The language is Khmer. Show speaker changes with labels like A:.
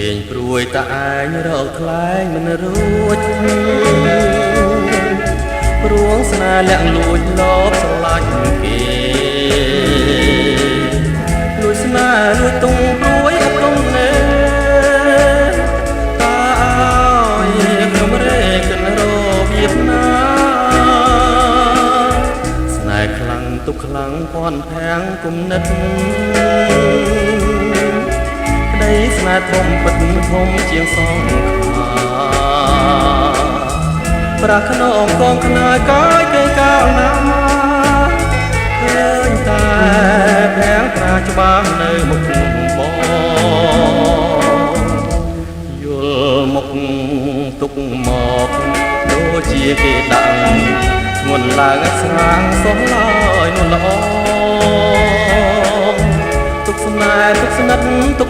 A: គេងព្រួយតាឯងរកថ្លែងមិនរួច រួងស្នេហ៍លាក់លួចលបស្រឡាញ់គេលួចស្នេហ៍លួចទុំព្រួយអត់ទុំនេតាឲ្យខ្ញុំរេកិនរបៀបណាស្នេហ៍ខ្លាំងទុកខ្លាំងពន់ភាំងគុំនិតក្តីស្នេហ៍ធំពិតធំជាងសងខា ប្រាក់ខ្នងកងខ្នើយកាយគេកាលណាឃើញតែភាំងត្រាច្បាស់នៅមុខបងយល់មុខទុកមកដូចជាគេដាក់ធ្ងន់ឡើងស្រាងសោះឡើយនួនល្អទុកស្នេហ៍ទុកស្និទ្ធទុក